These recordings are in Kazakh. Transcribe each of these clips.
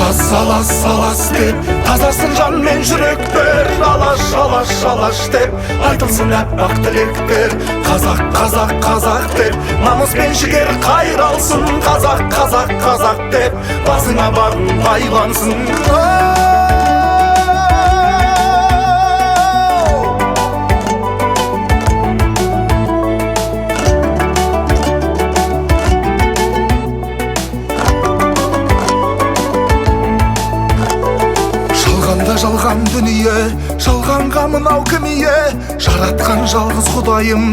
Алас, алас, алас деп тазарсын жан мен жүректер. Алаш, алаш, алаш деп айтылсын аппақ тілектер. Қазақ, қазақ, қазақ деп намыс пен жігер қайралсын. Қазақ, қазақ, қазақ деп басыңа бағың байлансын. Жалғанда жалған дүние, жалғанға мынау кім ие? Жаратқан жалғыз Құдайым,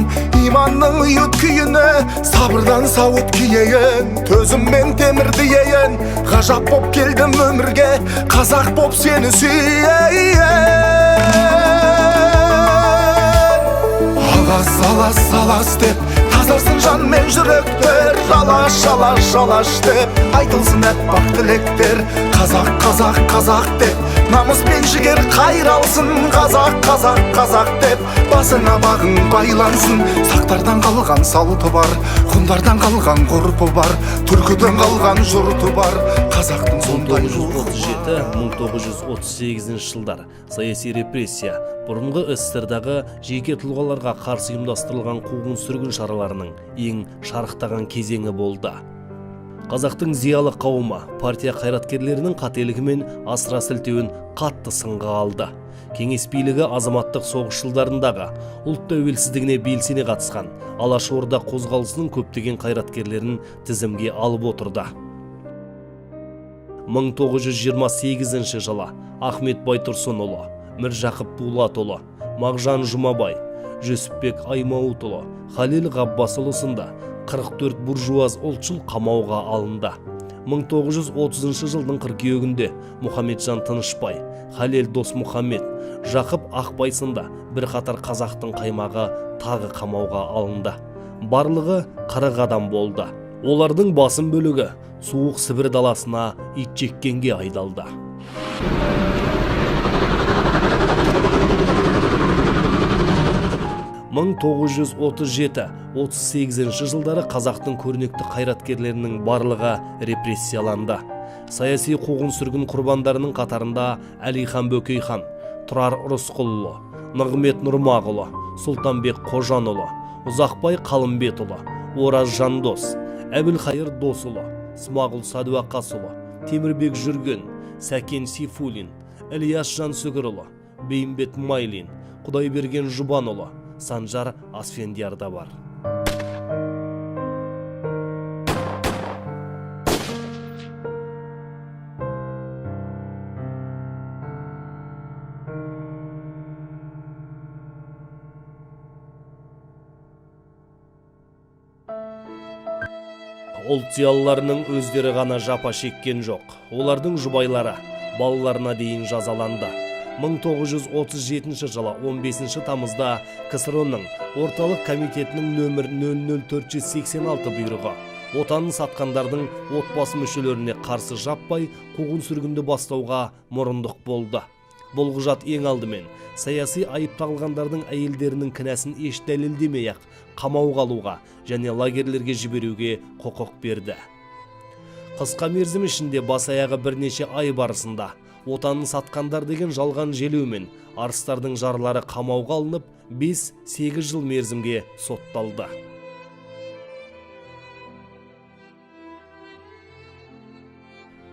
иманның ұйыт күйіне, сабырдан сауыт киейін, төзіммен темірді ейін. Ғажап боп келдім өмірге, қазақ боп сені сүйейін. Алас, алас, алас деп тазарсын жан мен жүректер. Алаш, алаш, алаш деп айтылсын аппақ тілектер. Қазақ, қазақ, қазақ деп намыс пен жігер қайралсын. Қазақ, қазақ, қазақ деп басыңа бағың байлансын. Сақтардан қалған салты бар, ғұндардан қалған ғұрпы бар, түркіден қалған жұрты бар. Қазақтың сондай рухы бар. 1937-1938 жылдар саяси репрессия бұрынғы СССР-дағы жеке тұлғаларға қарсы ұйымдастырылған қуғын-сүргін шараларының ең шарықтаған кезеңі болды. Қазақтың зиялы қауымы партия қайраткерлерінің қателігі мен асыра сілтеуін қатты сынға алды. Кеңес билігі азаматтық соғыс жылдарындағы ұлт тәуелсіздігіне белсене қатысқан Алаш Орда қозғалысының көптеген қайраткерлерін тізімге алып отырды. 1928 жылы Ахмет Байтұрсынұлы, Міржақып Дулатұлы, Мағжан Жұмабай, Жүсіпбек Аймауытұлы, Халел Ғаббасұлы сынды 44 буржуаз ұлтшыл қамауға алынды. 1930 жылдың қыркүйегінде Мұхамеджан Тынышбай, Халел Досмұхаммед, Жақып Ақбай сынды бірқатар қазақтың қаймағы тағы қамауға алынды. Барлығы 40 адам болды. Олардың басым бөлігі суық Сібір даласына итжеккенге айдалды. 1937-38 жылдары қазақтың көрнекті қайраткерлерінің барлығы репрессияланды. Саяси қуғын-сүргін құрбандарының қатарында Әлихан Бөкейхан, Тұрар Рысқұлұлы, Нығмет Нұрмағұлы, Сұлтанбек Қожанұлы, Ұзақбай Қалымбетұлы, Ораз Жандос, Әбілхайыр Досұлы, Смағұл Сәдуақасұлы, Темірбек Жүрген, Сәкен Сейфуллин, Ілияс Жансүгірұлы, Бейімбет Майлин, Құдайберген Жұбанұлы, Санжар Асфендияр да бар. Ұлт зиялыларының өздері ғана жапа шеккен жоқ. Олардың жұбайлары, балаларына дейін жазаланды. 1937 жылы 15 тамызда КСРО-ның Орталық комитетінің нөмір нөл нөл төрт жүз сексен алты бұйрығы отанын сатқандардың отбасы мүшелеріне қарсы жаппай қуғын-сүргінді бастауға мұрындық болды. Бұл құжат ең алдымен саяси айып тағылғандардың әйелдерінің кінәсін еш дәлелдемей-ақ қамауға алуға және лагерлерге жіберуге құқық берді. Қысқа мерзім ішінде бас аяғы бірнеше ай барысында отанын сатқандар деген жалған желеумен арыстардың жарлары қамауға алынып, 5-8 жыл мерзімге сотталды.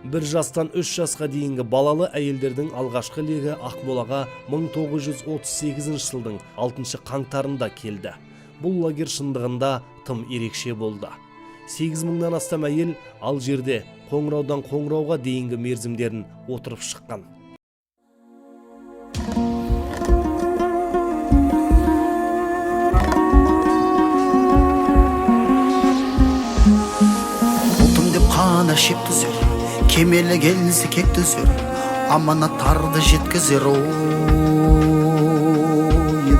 Бір жастан 3 жасқа дейінгі балалы әйелдердің алғашқы легі Ақмолаға 1938 жылдың 6 қаңтарында келді. Бұл лагерь шындығында тым ерекше болды. 8 мыңнан астам әйел ал жерде қоңыраудан қоңырауға дейінгі мерзімдерін отырып шыққан. Ұлтым деп қана шеп түзер, кемелі келсе кек түзер, аманаттарды жеткізер. Ой,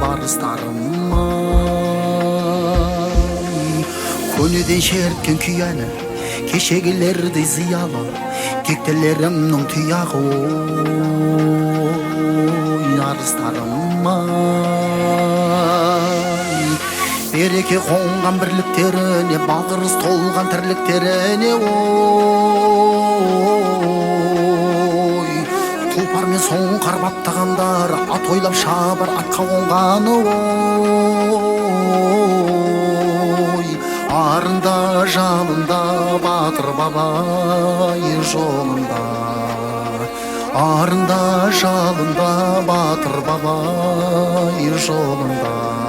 барыстарым ай, көнеден шерткен күй әні, кешегілердей зиялы, тектілерімнің тұяғы. Ой, арыстарым ай, береке қонған бірліктеріне, бағырыс толған тірліктеріне. Ой. Сұңқар баптағандар ат ойлап шабар, атқа қонған ой. Арында, жалында, батыр бабай жолында, арында, жалында, батыр бабай жолында.